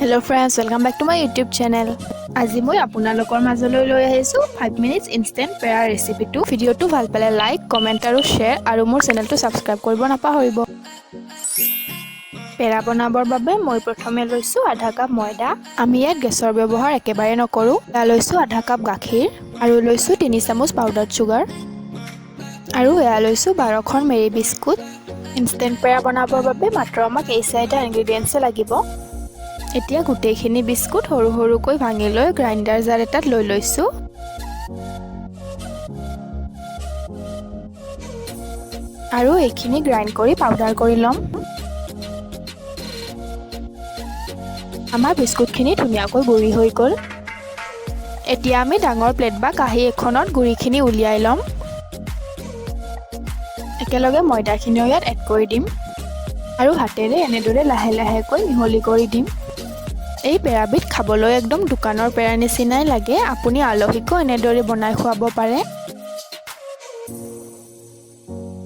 Hello friends, welcome back to my YouTube channel. আজি মই আপোনালোকৰ মাজলৈ লৈ আহিছোঁ 5 মিনিটছ ইনষ্টেণ্ট পেৰা ৰেচিপিটো। ভিডিঅ'টো ভাল পালে লাইক, কমেণ্ট আৰু শ্বেয়াৰ আৰু মোৰ চেনেলটো ছাবস্ক্ৰাইব কৰিব নাপাহৰিব। পেৰা বনাবৰ বাবে মই প্ৰথমে লৈছোঁ আধা কাপ ময়দা। আমি ইয়াত গেছৰ ব্যৱহাৰ একেবাৰে নকৰোঁ। এয়া লৈছোঁ আধা কাপ গাখীৰ আৰু লৈছোঁ 3 চামুচ পাউডাৰ চুগাৰ আৰু এয়া লৈছোঁ 12খন মেৰি বিস্কুট। ইনষ্টেণ্ট পেৰা বনাবৰ বাবে মাত্ৰ আমাক এই চাৰিটা ইনগ্ৰিডিয়েণ্টছে লাগিব। এতিয়া গোটেইখিনি বিস্কুট সৰু সৰুকৈ ভাঙি লৈ গ্ৰাইণ্ডাৰ জাৰ এটাত লৈ লৈছোঁ। আৰু এইখিনি গ্ৰাইণ্ড কৰি পাউডাৰ কৰি ল'ম। আমাৰ বিস্কুটখিনি ধুনীয়াকৈ গুড়ি হৈ গ'ল। এতিয়া আমি ডাঙৰ প্লেট বা কাঁহী এখনত গুড়িখিনি উলিয়াই ল'ম। একেলগে ময়দাখিনিও ইয়াত এড কৰি দিম আৰু হাতেৰে এনেদৰে লাহে লাহেকৈ মিহলি কৰি দিম। এই পেৰাবিধ খাবলৈ একদম দোকানৰ পেৰা নিচিনাই লাগে। আপুনি আলহীকো এনেদৰে বনাই খুৱাব পাৰে।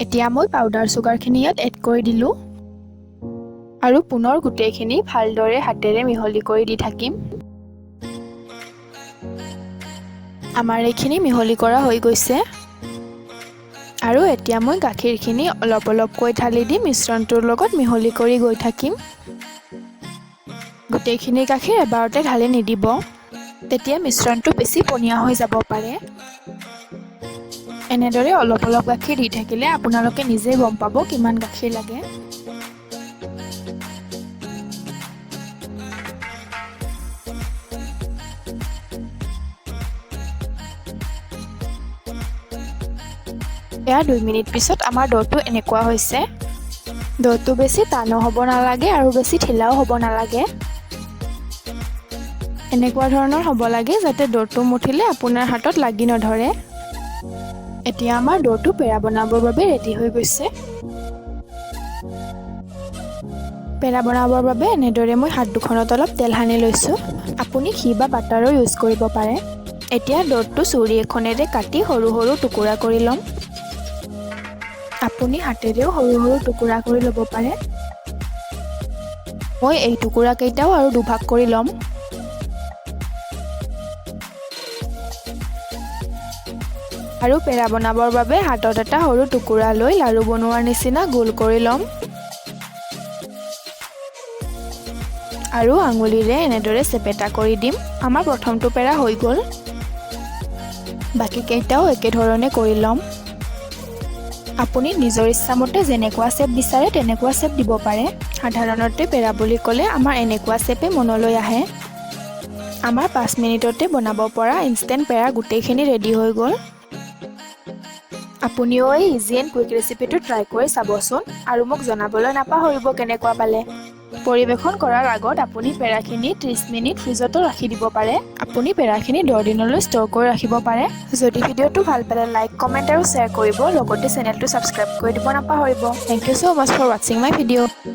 এতিয়া মই পাউডাৰ চুগাৰখিনি ইয়াত এড কৰি দিলোঁ আৰু পুনৰ গোটেইখিনি ভালদৰে হাতেৰে মিহলি কৰি দি থাকিম। আমাৰ এইখিনি মিহলি কৰা হৈ গৈছে আৰু এতিয়া মই গাখীৰখিনি অলপ অলপকৈ ঢালি দি মিশ্ৰণটোৰ লগত মিহলি কৰি গৈ থাকিম। গোটেইখিনি গাখীৰ এবাৰতে ঢালি নিদিব, তেতিয়া মিশ্ৰণটো বেছি পনীয়া হৈ যাব পাৰে। এনেদৰে অলপ অলপ গাখীৰ দি থাকিলে আপোনালোকে নিজেই গম পাব কিমান গাখীৰ লাগে। এয়া 2 মিনিট পিছত আমাৰ দ'টো এনেকুৱা হৈছে। দ'টো বেছি টানো হ'ব নালাগে আৰু বেছি ঢিলাও হ'ব নালাগে। এনেকুৱা ধৰণৰ হ'ব লাগে যাতে দ'টো মুঠিলে আপোনাৰ হাতত লাগি নধৰে। এতিয়া আমাৰ দ'টো পেৰা বনাবৰ বাবে ৰেডি হৈ গৈছে। পেৰা বনাবৰ বাবে এনেদৰে মই হাত দুখনত অলপ তেল সানি লৈছোঁ। আপুনি ঘি বা বাটাৰো ইউজ কৰিব পাৰে। এতিয়া দ'টো চুৰি এখনেৰে কাটি সৰু সৰু টুকুৰা কৰি ল'ম। আপুনি হাতেৰেও সৰু সৰু টুকুৰা কৰি ল'ব পাৰে। মই এই টুকুৰাকেইটাও আৰু দুভাগ কৰি ল'ম। আৰু পেৰা বনাবৰ বাবে হাতত এটা সৰু টুকুৰা লৈ লাড়ু বনোৱাৰ নিচিনা গোল কৰি ল'ম আৰু আঙুলিৰে এনেদৰে চেপেটা কৰি দিম। আমাৰ প্ৰথমটো পেৰা হৈ গ'ল। বাকীকেইটাও একেধৰণে কৰি ল'ম। আপুনি নিজৰ ইচ্ছামতে যেনেকুৱা শ্বেপ বিচাৰে, তেনেকুৱা শ্বেপ দিব পাৰে। সাধাৰণতে পেৰা বুলি ক'লে আমাৰ এনেকুৱা শ্বেপে মনলৈ আহে। আমাৰ 5 মিনিটতে বনাব পৰা ইনষ্টেণ্ট পেৰা গোটেইখিনি ৰেডি হৈ গ'ল। আপুনিও এই ইজি এণ্ড কুইক ৰেচিপিটো ট্ৰাই কৰি চাবচোন আৰু মোক জনাবলৈ নাপাহৰিব কেনেকুৱা পালে। পৰিৱেশন কৰাৰ আগত আপুনি পেৰাখিনি 30 মিনিট ফ্ৰিজতো ৰাখি দিব পাৰে। আপুনি পেৰাখিনি 10 দিনলৈ ষ্ট'ৰ কৰি ৰাখিব পাৰে। যদি ভিডিঅ'টো ভাল পালে লাইক, কমেণ্ট আৰু শ্বেয়াৰ কৰিব। লগতে চেনেলটো ছাবস্ক্ৰাইব কৰি দিব নাপাহৰিব। Thank you so much for watching my video.